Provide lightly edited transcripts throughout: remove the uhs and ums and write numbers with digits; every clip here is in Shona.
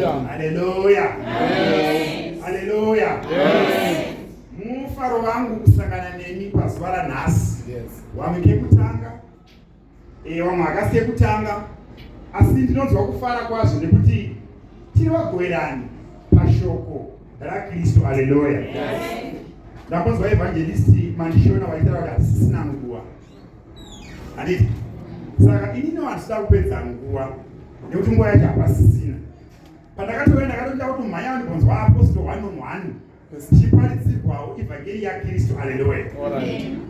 Haleluya, haleluya. Mufaro wangu kusangana nemi pazuva ranhasi. Wamwe kekutanga, wamwe hakasi kekutanga, asi ndinonzwa kufara kwazvo nekuti tiri vagoverani pashoko raKristu. Haleluya. Ndambonzwa Evangelisti Mandishona vaitaura kuti hatisisina nguva, handiti? Saka inini handisida kupedza nguva nekuti nguva yacho hapasisina. Pandakatouya ndakatoita kuti mhanya ndibonzwa Apostle one on one tichiparidzirwawo ivhangeri yaKristu. Aleluya.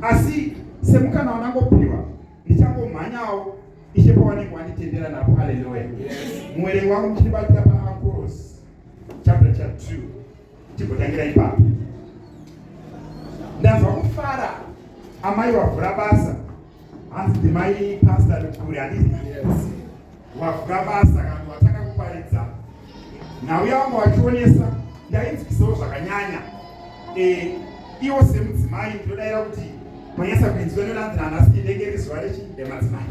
Asi semukana wandangopiwa, ndichangomhanyawo Ishe pawanenge wanditendera napo. Aleluya. Muwerengi wangu, muchitibatira paAkoros chapter cha 2, tigotangira ipapo. Ndanzwa kufara, amai wavhura basa. Hanzi ndimai Pastor Lukuri, handiti? Wavhura basa kana watanga kuparidza nhau yavanga wachionesa, ndainzwisawo zvakanyanya. Iwo semudzimai ndinodayira kuti manyasa kuinzwa nonanzi nanhasi ndenge riri zuva rechi remadzimai.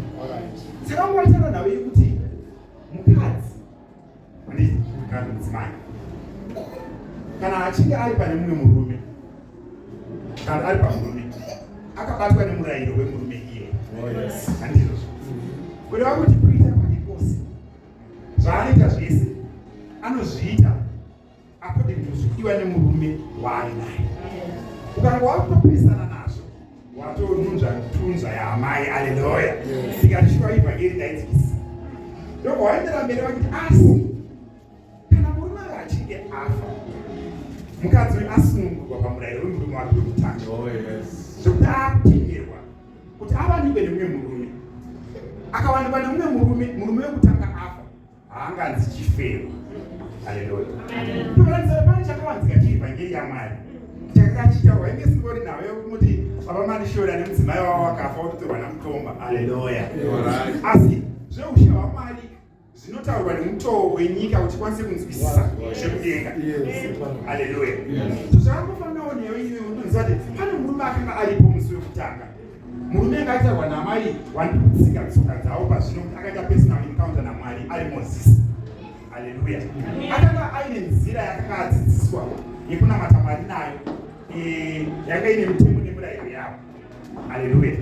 Saka vanga vachitaura nhau yekuti mukadzi, handiti, kana mudzimai kana achinge ari pane mumwe murume, kana ari pamurume, akabatwa nemurayiro wemurume iye. Handizvozvo? Kureva kuti kuita kwake kwose, zvaanoita zvese, anozviita according to zvikudiwa nemurume waari naye. Ukanga wakutopesana nazvo, watonunzva tunzva yaamai. Aleluya. Tikati shuwa ivhangeri ndaidzikisa. Ndobva waendera mberi vakuti asi kana murume uyo achinge afa, mukadzi uyu asunungurwa pamurayiro wemurume wake wekutanga, zvekuti akutenderwa kuti awanikwe nemumwe murume. Akawanikwa nemumwe murume, murume wekutanga afa, haanganzi chifero. Haleluya. Toratidza pane chakawanzika cheivhangeri yaMwari chakanga chitaurwa. Inge singori nhau yekumuti baba Mandishora nemudzimai wavo wakafa wototorwa namutomba. Haleluya. Asi zveushe hwaMwari zvinotaurwa nemutoo wenyika kuti tikwanise kunzwisisa zvekudenga. Haleluya. So zvakangofananawo newe iwe unonziva kuti pane murume akanga aripo musi wekutanga, murume anga aitaurwa naamai wandiri kutsika tsoka dzavo pazvino kuti akaita personal encounter naMwari ari Mozisi. Haleluya. Akanga aine nzira yakanga adzidziswa yekunamata Mwari nayo, yanga ine mitemo nemurayiro yavo. Haleluya.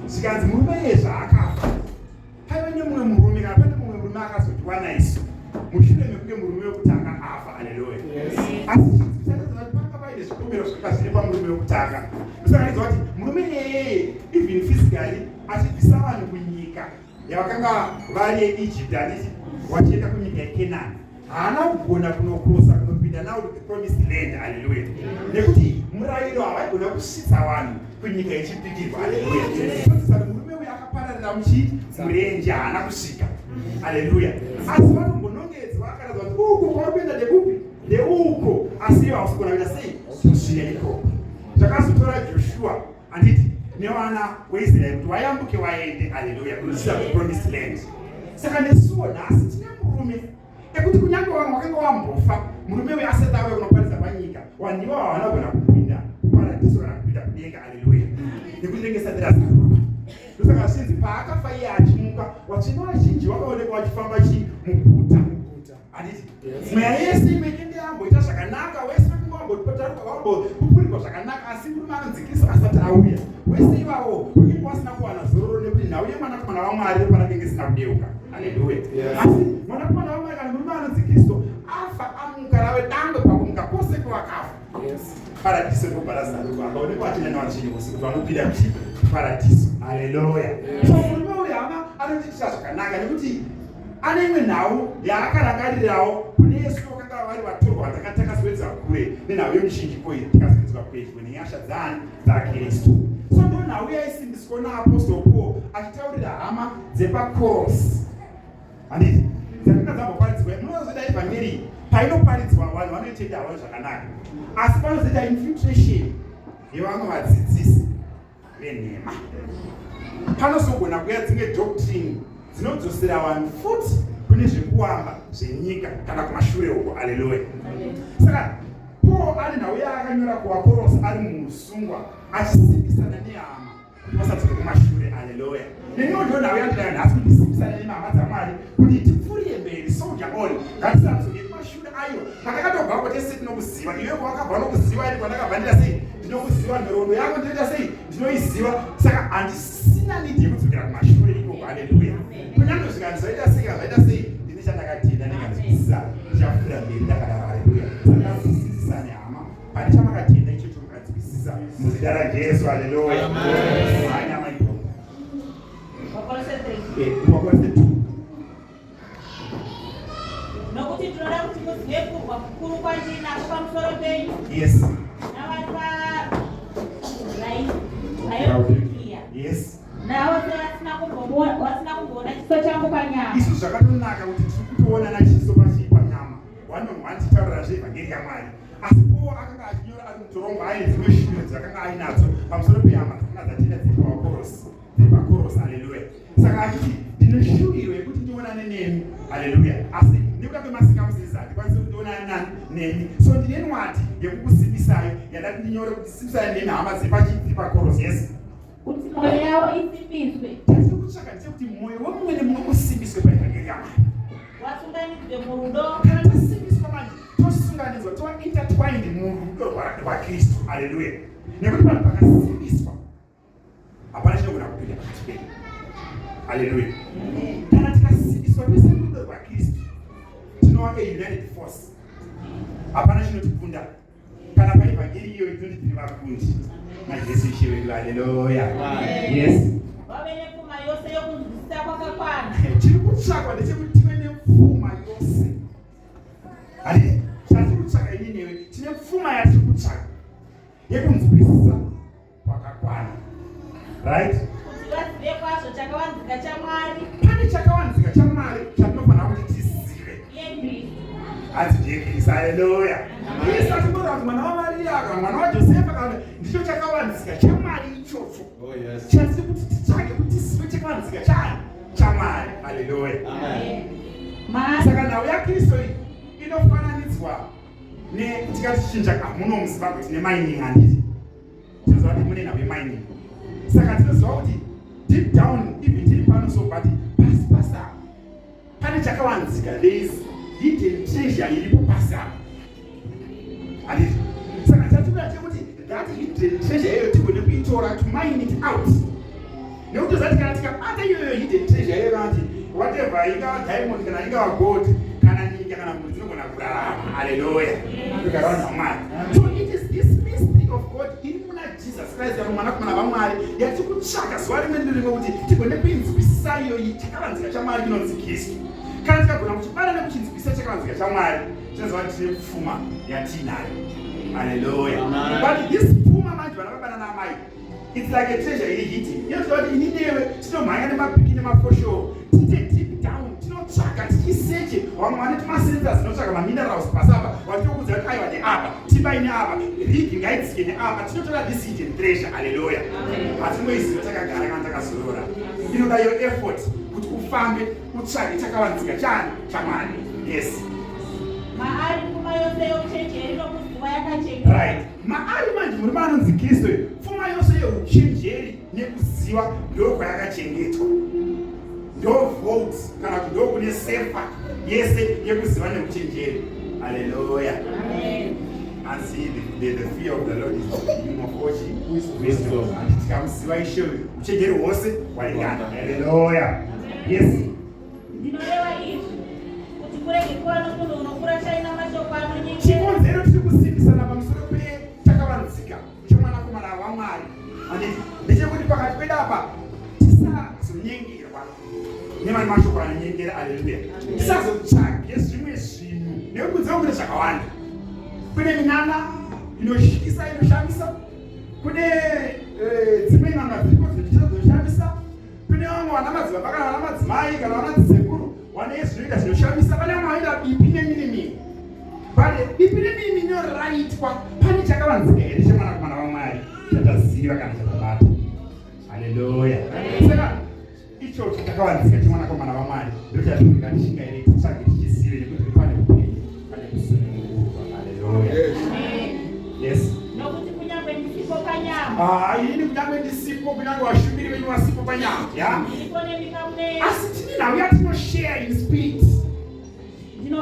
Zvikanzi murume iye zvaakafa, paive nemumwe murume, kana pane mumwe murume akazotiwana isu mushure mekunge murume wekutanga afa. Haleluya. Asi chatadza kuti panga paine zvipomero zvakanga zviri pamurume wekutanga. Ndosaka kuti murume iyeye, even physically, achibvisa vanhu kunyika yavakanga vari yeEgypt, handiti, wachienda kunyika yeKenani, haana kugona kunokrosa kunopinda now to the promised land. Haleluya. Nekuti murayiro havaigona kusvitsa vanhu kunyika yechipikirwa. Haleluya. Todzisa kuti murume uyu akapararira muchi murenje, haana kusvika. Haleluya. Asi vanombonongedzwa, akaratidza kuti uku kwauri kuenda ndekupi, ndeuko, asi ivo hausi kugona kuita sei kusvika ikoko. Zvakazotora Joshua, handiti, nevana weIsraeri kuti vayambuke vaende, haleluya, kunosvika kupromised land. Saka nesuwo nhasi tine murume ekuti kunyange vamwe vakanga vambofa murume uyu asati auya kunoparidza panyika, vanhu ivavo havana kugona kupinda kuparadiso kana kupinda kudenga. Haleluya. Nekuti rinenge sati razarurwa. Ndosaka zvinzi paakafa iye achimuka, vatsvene vazhinji vakaonekwa vachifamba chi muguta, handiti? Mweya yese imwe inenge yamboita zvakanaka, wese wekunge wambotaruka, wambopupurirwa zvakanaka, asi murume anonzi Kristu asati auya, wese ivavo unenge wasina kuwana zororo, nekuti nhau yemwanakomana waMwari ropa rakenge isina kudeuka. Haleluya. Asi mwanakomana waMwari kana murume anonzi Kristu afa, amuka, rave dangwe pakumuka kwose kwevakafa, paradiso ndobva razarurwa, akaonekwa achienda nevatsvene vose kuti vanopinda kuchi paradiso. Haleluya. So murume uyu, hama, anotiitira zvakanaka nekuti ane imwe nhau yaakarangarirawo kune yesu vakanga vari vatorwa vakatakaswedza kure nenhau yemuchinjiko iyi, tikaswedzwa pedyo nenyasha dzani dzaKristu. So ndo nhau yaisimbiswa naApostle Paul achitaurira hama dzepaKorosi, handiti, dzakanga dzamboparidzwa. Munozoita ivhangeri painoparidzwa, vanhu vanoitenda havo zvakanaka, asi panozoita infiltration yevamwe vadzidzisi venhema, panozogona kuya dzimwe doctrine dzinodzosera vanhu futi kune zvekuwamba zvenyika kana kumashure uko. Aleluya. Saka Paul ane nhau yaakanyora kuvaKorosi ari muusungwa, achisimbisana nehama kuti vasadzoke kumashure. Aleluya. Neniwo ndo nhau yandinayo nhasi, kuti ndisimbisane nemahama dzaMwari kuti tipfuurire mberi, soldier. on. Ngatisadzoke kumashure. Aiwa, patakatobvako tese tinokuziva. Iwe kwawakabva unokuziva, ini kwandakabva ndita sei ndinokuziva, nhoroondo yako ndinoita sei ndinoiziva. Saka handisina need yekudzokera kumashure ikoko. Haleluya. Kunyange zvikanzi zvaita sei kana zvaita sei, ndine chandakatenda ndinganzwisisa, ndichapfuura mberi ndakadaro. Haleluya. Saka nzwisisane hama, pane chamakatenda ichocho mukanzwisisa muzita raJesu. Haleluya. Hanya maibhonga. Vakorose 3. Vakorose 2. Nokuti ndinoda kuti muzive kurwa kukuru kwandinako pamusoro penyu Yes. navapalaodikia Yes. navose vasina kumboona chiso changu panyama. Isu zvakatonaka kuti tiri kutoonana chiso pachii panyama, one on one, tichitaurira zveevhangeri yaMwari. Asi Paul akanga achinyora ari mutorongo, aine dzimwe shuviro dzakanga ainadzo pamusoro pehama dzakanga dzatenda dziri pavaKorosi, dziri paKorosi. Haleluya. Saka achiti, ndine shuviro yekuti ndionane nemi. Haleluya. Asi nekuda kwemacircumstances handikwanisi kuti ndionane nani nemi, so ndine nwati yekukusimbisai yandati ndinyore kuti simbisai nemi hama dziri pachii, paKorosi. Yes. Kuti mwoyo yavo isimbiswe. Tiri kutsvaka ndechekuti mwoyo wemumwe nemumwe usimbiswe paevhangeri yaMwari. Wasunganidzwe murudo. Kana tasimbiswa manje, tosunganidzwa, tova intertwined murudo rwaKristu. Haleluya. Nekuti vanhu pakasimbiswa hapana chinogona kupinda pakati pedu. Haleluya. Kana tikasimbiswa tose murudo rwaKristu, tinova a united force, hapana chinotikunda. Kana paevhangeri iyoyo tinoti tiri vakundi naJesu Ishe wedu. Haleluya. Yes. Vave nepfuma yose yokunzwisisa kwakakwana. Chiri kutsvakwa ndechekuti tive nepfuma yose. Handi chatiri kutsvaka ini newe, tine pfuma yatiri kutsvaka yekunzwisisa kwakakwana, right? Kuti vazive kwazvo chakavanzika chaMwari. Pane chakavanzika chaMwari chatinofanira kuti tizive. Iye Kristu. Hanzi ndiye Kristu. Haleluya. Kristu atingoreva kuti mwana waMariya kana mwana waJosefa kana ndicho chakavanzika chaMwari ichocho. Oh, yes. Chatiri kuti titsvake kuti tizive chakavanzika chani chaMwari. Haleluya. Amen. Maari Saka nhau yaKristu iyi inofananidzwa netikati chinja muno muZimbabwe tine mining, handiti? Tinoziva kuti mune nhau yemining, saka tinoziva kuti deep down, even tiri pano so, but pasi pasi apa pane chakavanzika. There is hidden treasure iripo pasi apa, handiti? Saka chatikuda chekuti that hidden treasure iyoyo tigone kuitora, to mine it out, nekuti zati kana tikabata iyoyo hidden treasure iyoyo, kanati whatever, ingava diamond kana ingava gold kana nyika kana mhuri dzinogona kurarama. Haleluya. Kugara vanhu vaMwari. So it is this mystery of God iri muna Jesus Christ kana mwanakomana vaMwari yatiri kutsvaka zuva rimwe nerimwe kuti tigone kuinzwisisa iyoyi chakavanzika chaMwari chinonzi Kristu. Kana tikagona kuchibata nekuchinzwisisa chakavanzika chaMwari, tinoziva kuti tine pfuma yatiinayo. Haleluya. But this pfuma manje, vana baba nana amai, it's like a treasure iri hidden. Inotoda kuti ini newe tinomhanya nemapiki nemafoshoro, tiite deep down, tinotsvaka, tichiseche. Vamwe vane tumasensors tinotsvaka maminerals pasi apa, vatinokuudza kuti aiwa, neapa tibai, neapa rig ngaidzike, neapa tinotora this hidden treasure. Haleluya. Hatingoiziva takagara kana takazorora. Inoda your effort kuti ufambe utsvake chakavanzika chani chaMwari. Yes. Maari pfuma yose youchenjeri nokuziva yakachengeta. Right. Maari manje, murume anonzi Kristu, pfuma yose yeuchenjeri nekuziva ndo kwayakachengetwa, ndo vault kana kuti ndo kune sefa yese yekuziva neuchenjeri. Haleluya. Asi the fear of the Lord is the beginning of all wisdom. And tikamuziva Ishe uyu, uchenjeri hwose hwaringana. Haleluya. Yes. Ndinoreva izvi kuti kurege kuva nomunhu unokurashai namashoko anonyengera. Chikonzero tiri kusimbisana pamusoro pechakavanzika chemwanakomana waMwari, handiti, ndechekuti pakati pedu apa tisazonyengerwa nemane mashoko anonyengera. Aleluya. Tisazotsvage zvimwe zvinhu, nekuti kunze kune zvakawanda. Kune minana inotyisa, inoshamisa. Kune dzimwe n'anga dziriko dzinoshamisa. Kune vamwe vana madzibaba kana vana madzimai kana vana dzisekuru vane zvinoita zvinoshamisa. Pane vamwe vanoita bipi nemini, but bipi nemini inoraitwa, pane chakavanzika here chemwanakomana waMwari chataziva kana chatabata? Haleluya. Saka ichocho chakavanzika chemwanakomana waMwari ndochatinga tishingaire titsvage, tichizive, nekuti pane upenyu, pane kusunungurwa. Haleluya. Yes. Nokuti kunyange ndisipo panyama, Ah, inini kunyange ndisipo, kunyange vashumiri venyu vasipo panyama ya ndiripo nemi pamweya. Asi tine nhau yatinoshare in spirit. Ndino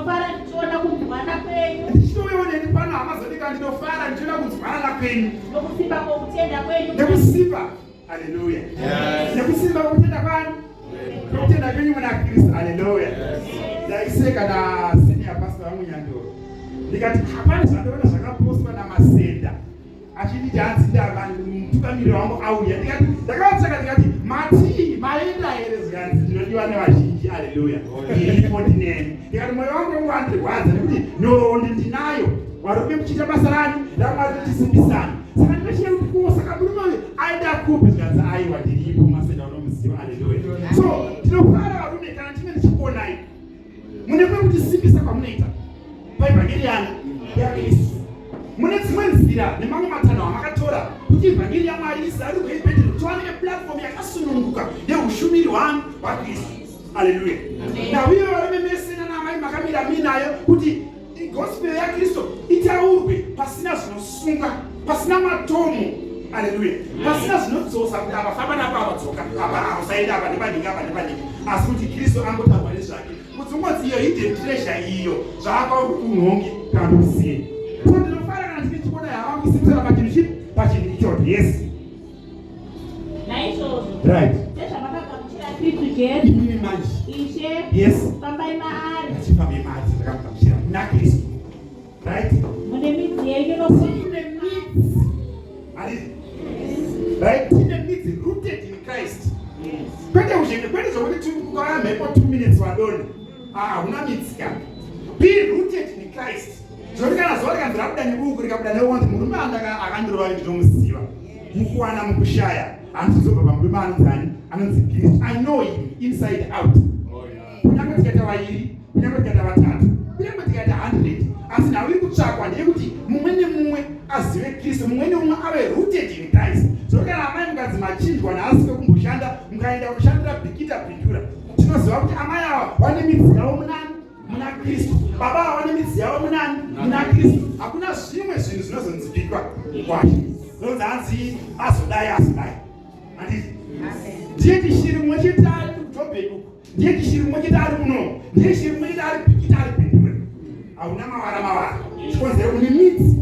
kwenyu. Ndichitouyawo neni pano hama zodika, ndinofara ndichiona kunzwanana kwenyu. Nokusimba kwokutenda kwenyu. Nekusimba, haleluya, nekusimba kwokutenda kwani, kwokutenda kwenyu muna Kristu, haleluya. Ndaiseka na senior pastor vangu Nyandoro, ndikati hapana zvandoona zvakapostwa naMasenda achinditi hanzi ndava mutungamiriri wangu auya. Ndikati ndakavatsvaka, ndikati matii maenda here? Zikanzi ndinodiwa nevazhinji, aleluya, iripo ndineni. Ndikati mwoyo wangu wangu wandirwadza nekuti nhoroondo ndinayo, varume muchiita basa rani raMwari tichisimbisana. Saka ndinochida kuti ko saka murume uyu aenda kupi? Zvikanzi aiwa, ndiripo, Masenda unomuziva, aleluya. So ndinofara varume kana ndinge ndichikuonai mune kwekutisimbisa kwamunoita paivhangeri yani yaKristu. Mune dzimwe nzira nemamwe matanho amakatora kuti ivhangeri yaMwari izarurwe ibhedhero, tiwane platform yakasununguka yeushumiri hwanu hwaKristu, aleluya. Nauye varume mese nanamai makamira minayo kuti gospel yaKristu itaurwe pasina zvinosunga, pasina matomo, aleluya, pasina zvinodzosa kuti apa famba napo, apa dzoka, apa usaenda, apa nepanhingi, apa nepanhingi, asi kuti Kristu angotaurwa nezvake, kuti ungonzi iyo hidden treasure iyo zvaakauri kuti unhonge kana kuti usiye. So ndinofara kana ndine chiona yava kuisimbisana pachinhu chipi, pachinhu ichocho, yes. Naizvozvo, sezvamakagamuchira Kristu Jesu Imimi manje, Ishe, fambai maari, achifambe maari sezvakamugamuchira muna Kristu, right? Mune midzi yenyu Tine midzi, handiti? Right, tine midzi, rooted in Christ, kwete uzhenge, kwete zvokuti ukauya mhepo 2 minutes wadonha. Ah, hauna midzi ka. Be rooted in Christ, zvokuti kana zuva rikanzi rabuda nebuku, rikabuda neuwanzi, murume andaka akandirova ndinomuziva, mukuwana mukushaya handizobva pamurume anonzi ani, anonzi Kristu. I know him inside out. Kunyange tikaita vairi, kunyange tikaita vatatu, kunyange tikaita 100, asi nhau iri kutsvakwa ndeyekuti mumwe nemumwe azive Kristu, mumwe nemumwe ave rooted in Christ. So kana amai mukanzi machinjwa nhasi kwekumboshanda, mukaenda kushandira Bikita, Bindura, tinoziva kuti amai ava vane midzi yavo munani? Muna Kristu. Baba ava vane midzi yavo munani? Muna Kristu. Hakuna zvimwe zvinhu zvinozonzwikwa kwashe zvinonzi hanzi azodai, azodai, handiti? Ndiye chishiri mumwe chete ari kuJobheki uku, ndiye chishiri mumwe chete ari muno, ndiye chishiri mumwe chete ari Bikita, ari Bindura. Hauna mavara mavara, chikonzero une midzi.